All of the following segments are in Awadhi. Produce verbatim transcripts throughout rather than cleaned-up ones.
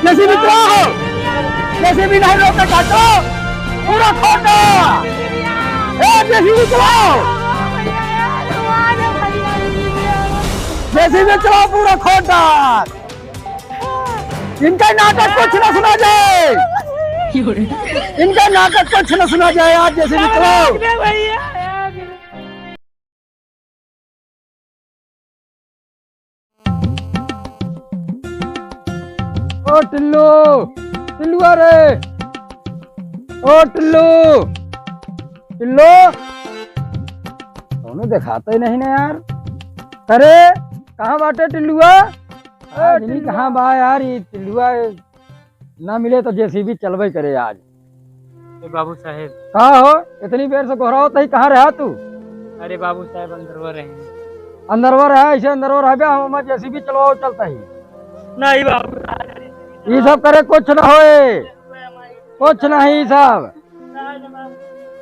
जेसीबी चलाओ, जेसीबी नहीं रोके काटो, पूरा खोटा। ए, जेसीबी चलाओ, जेसीबी चलाओ, पूरा खोटा। इनका नाटक कुछ न सुना जाए, इनका नाटक कुछ न सुना जाए। आज जेसीबी चलाओ। ओ टिल्लू, टिल्लुआ रे, ओ टिल्लू, टिल्लू, कौनो देखात ही नहीं ना यार। अरे, कहाँ बाटे टिल्लुआ? ए, आज नहीं टिल्लुआ। कहाँ बा यार, ये टिल्लुआ ना मिले तो जेसीबी चलबे करे आज। ए बाबू साहेब। का हो, इतनी देर से गोहरावत ही, कहाँ रहा तू? अरे बाबू साहेब, अंदरवा रहे। अंदरवा रहा, ऐसे अंदरवा रहबे, हम हमार जेसीबी चलवाओ चलता ही। नहीं बाबू साहेब। ई सब करे कुछ न होए, कुछ नहीं ई सब।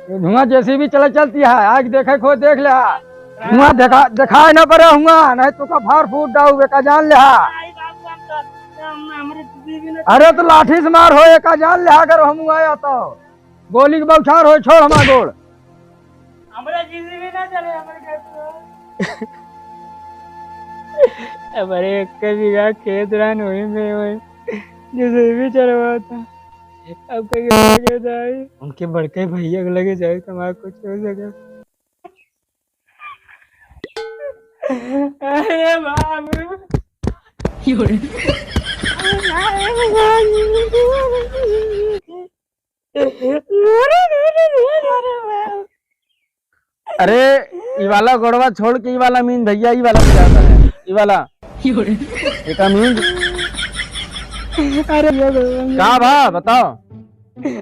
ये हुआँ जेसीबी चले चलती है, आज देखे खो देख ले। हुआँ देखा, देखाए न परे हुआँ, नहीं तो का फाड़ फूट डाऊ, एका जान ले। अरे तो लाठी से मार हो, एका जान ले, अगर हम आया तो गोली के बौछार हो, छोड़ हमार गोड़। हमरा जेसीबी ना चले, हमरे घर पे। हमारे एक बीघा खेत रहन, वही में, वही जेसीबी चलवाता। अब कहीं लगे जाए, उनके बड़के भैया के लगे जाए तो हमारा कुछ हो सके। अरे बाबू। अरे, ई वाला गोड़वा छोड़ के ई वाला मीन भैया, ई वाला क्या है? ई वाला। एक मीन। अरे ये भगवान। का भा, बताओ।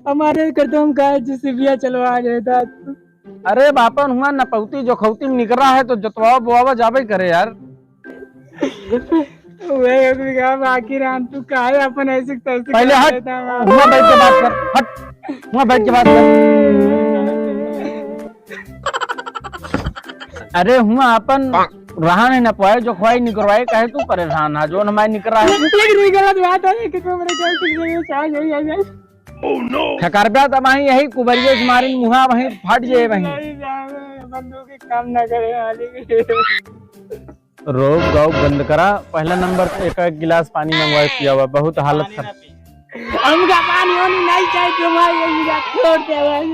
हमारे कर तो हम कहा जेसीबिया चलवा रहे था। अरे बापन हुआ नपौती जोखौती में निकरा है तो जोतवावा बोआवा जाबे करे यार। वही एक बीघा बाकी रहन, तू काहे अपन ऐसे तैसे पहले कर हट, लेता है? हुआ बैठ के बात कर, हट, हुआ बैठ के बात कर। अरे हुआ अपन रहन है, नपवाए जोखवाए निकरवाए, काहे तू परेशान है? जोन हमारे निकरा है। लेकिन ये गलत बात है, कि तू मेरे गलती से ये चाह जाए, जाए, जाए। ठकरब्या त वहीं यही कुबरिये से मारिन मुहा वहीं फट जाए वहीं। नहीं जावे, बंदूक के काम ना करे मालिक। रोक गाओ बंद करा, पहला नंबर पे एक, एक गिलास पानी मंगवा के पियावा, बहुत हालत खराब। हमका पानी वानी नहीं चाहिए, तुम्हारे ये छोड़ दे भाई।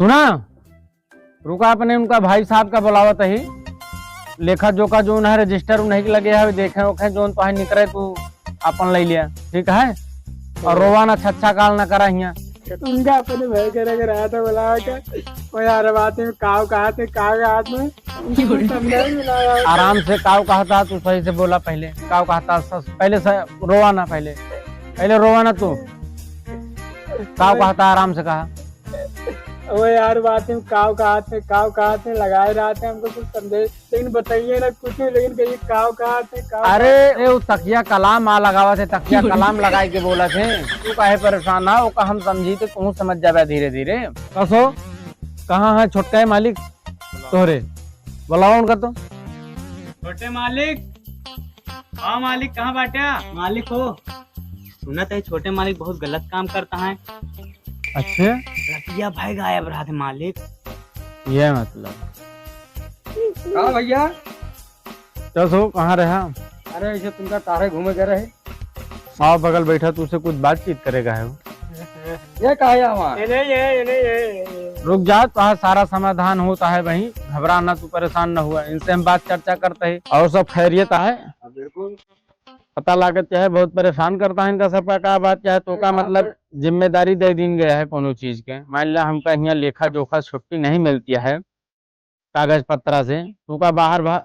सुना, रुका, अपने उनका भाई साहब का बुलावत ही। लेखा जोखा जोन है, रजिस्टर उन्हीं के लगे है, देखे ओखे जोन तोहे निकरे, तू अपन ले लिया, ठीक है? और रोवा ना, छच्छा काल ना करा हियाँ। उनका अपने भाई के लगे रहा था, बुलावा का। ओ यार, बात में काव कहा थे, काव कहा थे, उनको कुछ समझा ही नहीं आया। आराम से काव कहा था, तू सही से बोला पहले, काव कहा था, सस-, पहले से रोवा ना, पहले, पहले रोवा ना तू, काव कहा था, आराम से कहा। ओ यार, बात में काव कहा थे, काव कहा थे, लगाए रहा थे, हमको कुछ समझे, लेकिन बताइए ना कुछ, लेकिन कहिए काव कहा थे, काव अरे, कहा थे। ए, वो तकिया कलाम आ लगावा थे, तकिया कलाम लगाए के बोला थे। तू काहे परेशान है, ओका हम समझी तो तू समझ जाबे धीरे धीरे। कसो, कहाँ है छोटका है मालिक तोहरे? बुलाओ उनका तो। छोटे मालिक, हाँ मालिक, कहाँ बाट्या? मालिक हो, सुनत है छोटे मालिक बहुत गलत काम करता है। अच्छे? रतिया भय गायब रहत है मालिक। ये मतलब। का भैया? कस हो, कहाँ रहा? अरे, ऐसे तुमका तारे घूमे गए रहे। आओ बगल बैठा, तुझसे कुछ बातचीत करेगा है वो। ये का है वहाँ? ये नहीं है, ये नहीं है, ये नहीं है। रुक जा, तोहार सारा समाधान होता है वहीं, घबरा ना, तू परेशान ना हुआ, इनसे हम बात चर्चा करते हैं। और सब खैरियत है? हाँ, बिल्कुल। पता लागत क्या है, बहुत परेशान करता है इनका सबका, का बात क्या है, तो का हाँ, मतलब पर जिम्मेदारी दे दीन गया है कोनो चीज के। मान ला हमका यहाँ लेखा जोखा छुट्टी नहीं मिलती है कागज पत्रा से, तू का बाहर भा-,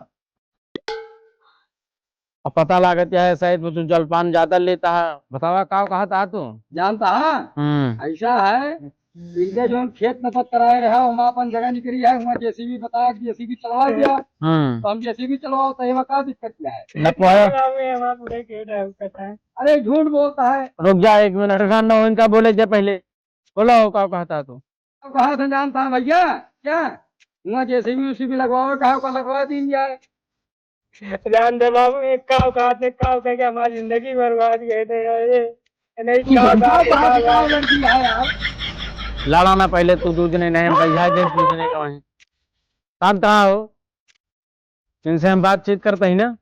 अब पता लागत क्या है शायद वो तू जलपान ज्यादा लेता है। बतावा का कहा था तू? जानता है? हम्म। ऐसा है, इनके जो खेत में पत्थर आए रहा, वहाँ अपन जगह निकली है, वहाँ जेसीबी बताया कि जेसीबी चलवा दिया। हम्म। तो हम जेसीबी चलवाओ, तो एमा का दिक्कत क्या है? नपवाया। बाबू, ये हमारा पूरा खेत है, उसका था। अरे, झूठ बोलता है। रुक जा एक मिनट, परेशान ना हो, इनका बोले दे पहले। बोलो, का कहता तू? का कहा था जानता है भैया? क्या? हुआँ जेसीबी उसीबी लगवावे, कहा का लगवा दीन जाए। जान दे बाबू, ये काव कहत है, काव कह के हमारी जिंदगी बर्बाद कर दे रहे हैं। ये नहीं काव कहत है, काव कहत है। लड़ा ना पहले तू दू जने नहीं, हम समझा दे तू जने का वहीं। शांत रहा हो। इनसे हम बातचीत करते ही ना।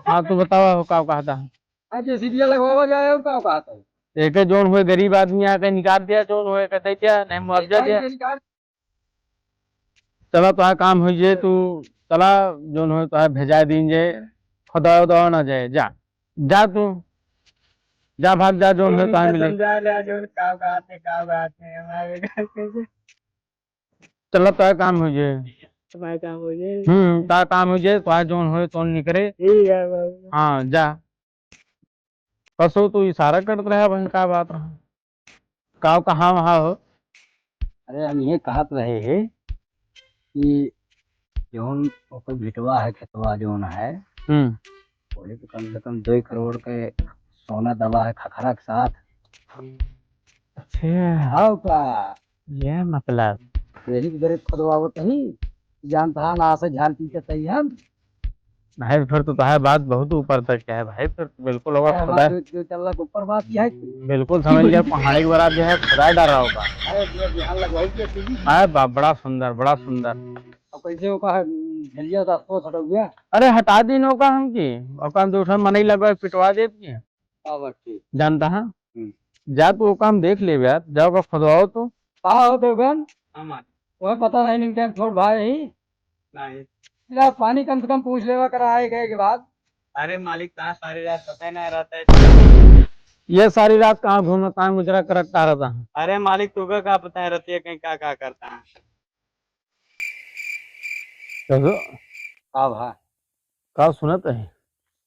हाँ, तू बतावा हो काव कहत है। अच्छा, सीढ़िया लगवावा जाए हो काव कहत है। एक जौन हुए गरीब आदमी आके निकाल दिया, जौन हुए के दे दिया, नहीं मुआवजा दिया। चला, तोहार काम होइ जाए, तू चला, जौन होइ तोहार भेजाए दीन जाए, खुदा उदा ना जाए, जा, जा तू, जा, भाग जा, जौन होइ तोहार मिले। समझा ले, जौन काव कहत है, काव कहत है, हमारे घर पे से। चला, तोहार काम होइ जाए। हमारे काम होइ जाए। हम्म, तोहार काम होइ जाए, तोहार जौन होइ, तौन निकरे। ठीक है बाबू। हाँ, जा। कसो तू इशारा करत रहा, बहन, का बात रहा? काव कहाँ वहाँ हो? अरे, हम ये कहत रहे हैं कि जौन ओकर भिटवा है, खेतवा जौन है, हम्म। वही तो कम से कम दो करोड़ के सोना दबा है खखरा के साथ। अच्छा। हाँ का? ये मतलब? यही के जरे खोदवावत ही, जानत हा ना से झाल पीटत ही हम। नहीं, फिर तो तोहार बात बहुत ऊपर तक है भाई, फिर तो बिल्कुल होगा अरे, खुदा। हमारे जो, जो चल रहा ऊपर बात यह है। बिल्कुल समझ लिया, पहाड़ी के बराबर जो है, खुदा डरा होगा। अरे, जो ध्यान लगवाई के सीधी। अरे बाप, बड़ा सुंदर, बड़ा सुंदर। अब कैसे ओका झलिया दस को हटा गया? अरे हटा दीन ओका हम की, ओका हम दूसरा मनई लगवा पिटवा देब की। हाँ, बस ठीक। जानत हा? हम्म। जा तू ओका हम देख लेबे यार, जा ओका खोदवाओ तू। का हो देवगन? हाँ, मालिक। वह पता नहीं, निकल छोड़ भाई। नहीं। ला पानी कम से कम पूछ लेवा करा आए गए के बाद। अरे मालिक, कहाँ सारी रात पता ही नहीं रहता है। ये सारी रात कहाँ घूमत, कहाँ गुजरा करत रहत हा? अरे मालिक, तुका का पता है रतिया कहीं का का करत हा? चलो। का भा? का सुनत है?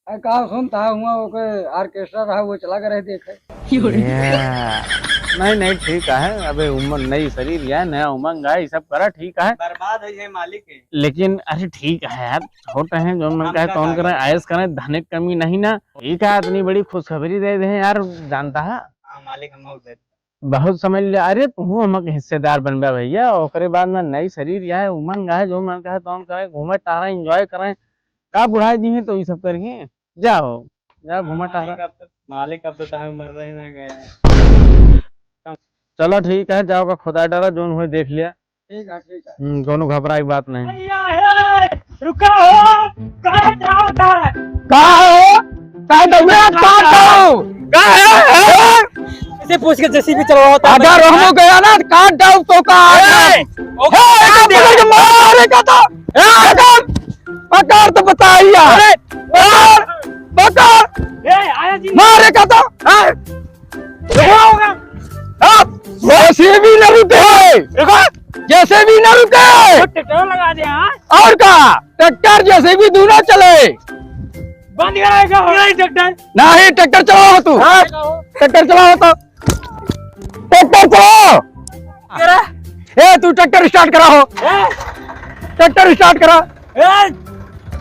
अरे का सुनत हा, हुआँ ओके orchestra रहा, वो चला गए रहे देखे। या। नहीं, नहीं, ठीक है। अबे उमर, नई शरीर या नया उमंग है, ये सब करा, ठीक है। बर्बाद है ये मालिक है। लेकिन अरे ठीक है यार, छोट है, जौन मन हम कहे का तौन करे, करें? ऐश करे, धन के कमी नहीं ना। ठीक है, इतनी बड़ी खुशखबरी दे दे यार, जानत हा? हाँ मालिक, हम और दे बहुत समझ ले, अरे तू हमक हिस्सेदार बनबे भैया, ओकरे बाद में नई शरीर या है, उमंग है, जो मन कहे तौन करे, घूमे टहरे, enjoy करे। का बुढ़ाई जी हैं तो ये सब करिए, जाओ, जाओ घूमे टहरे। मालिक, अब तो, मालिक, अब तो तहमें मर रहे ना गए। चलो ठीक है, जाओ का खुदा डरा, जौन हुए देख लिया। ठीक है, ठीक है। हम्म, कौनो घबराए के बात नहीं। भैया, हे, रुका हो, कहाँ जाओ था? का हो? का दौड़ा काट दो? का है, है? इसे पूछ के जेसीबी चलवाओ था। अगर हमो गया ना, तो काट दो तो का? ए, ओ, हे, का एक दे? पकड़ के मारे का तो। ए, पकड़, पकड़ तो बताइए। अरे, पकड़, पकड़। ए, आया जी। मारे का तो। ए, देखो होगा। अब जेसीबी न रुके। देखो। जेसीबी न रुके। वो ट्रैक्टर लगा दे, हाँ? और का? ट्रैक्टर जेसीबी दोनों चले। बंद कराएगा, हो रहा है ट्रैक्टर। नहीं, ट्रैक्टर चलाओ तू। हाँ। ट्रैक्टर चलाओ तो। ट्रैक्टर चलाओ। तेरा? ए, तू ट्रैक्टर start करा हो। ए? ट्रैक्टर start करा। ए,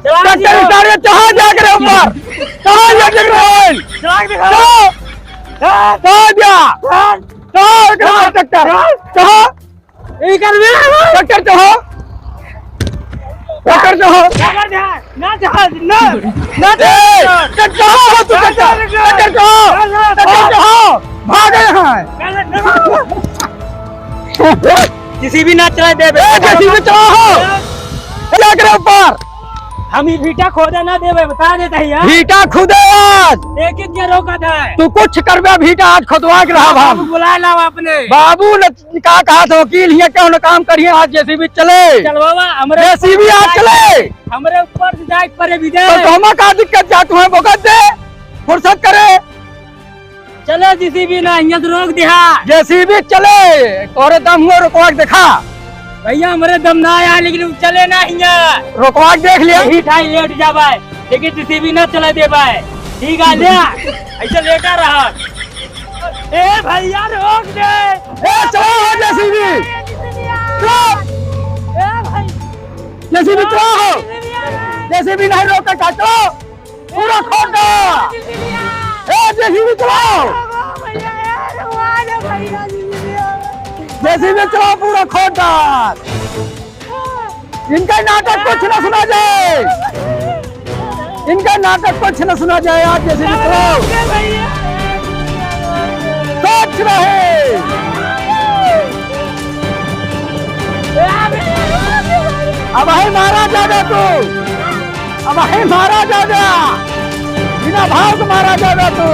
चला ट्रैक्टर दिया। Start कर, चढ़ा जा के ऊपर। चढ़ा जा के ऊपर। चला के दिखा। चढ़ा। ए, चढ़ा जा। चढ़ा। चढ़ा के ऊपर ट्रैक्टर। चढ़ा। चढ़ा। ये कर बे। ट्रैक्टर चढ़ा। ट्रैक्टर चढ़ा। क्या कर दिया? ना चढ़ा, ना, ना ए, चढ़ा। ट्रैक्टर चढ़ा हो तू, ट्रैक्टर। ट्रैक्टर चढ़ा। ना, ना, ट्रैक्टर चढ़ा। भागे हैं। ना, ना, ना। जेसीबी ना चला देबे। ए, जेसीबी चढ़ा हो। ए, जा के ऊपर। हम ई भीटा खोदे ना देबे, बता देत ही, हाँ? भीटा खुदे आज। लेकिन के रोका था? तू कुछ करबे, भीटा आज खोदवा के रहब हम। बाबू बुला लाओ अपने। बाबू न का कहा था वकील, हियाँ कौन काम करिए, आज जेसीबी चले। चलवावा, हमरे जेसीबी आज चले। हमरे ऊपर से जाए परे विजय। तो हमा का दिक्कत जा, तुम्हें भुगत दे, फुर्सत करे। चले जेसीबी ना, हियाँ से रोक दिहा। जेसीबी चले, तोरे दम हुआ रुकवा के देखा। भैया, हमरे दम ना आया, लेकिन उ चले ना हियाँ। रुकवा के देख लिया। यही ठाई लेट जाबे, लेकिन जेसीबी ना चले देबे। ठीक है, ले, ऐसे लेटा रहा। ए भैया, रोक दे। ए, चलो हो जेसीबी। चलो। ए भाई। जेसीबी चलो हो। जेसीबी नहीं रोका, चलो। पूरा खोद डाल। ए, जेसीबी चलाओ। जेसीबी चलाओ, पूरा खोद डाल। इनका नाटक कुछ न सुना जाए, इनका नाटक कुछ न सुना जाए आज जैसे मित्रों। कुछ नहीं। अब है मारा जावे तू, अब है मारा जावे, बिना भाव के मारा जावे तू।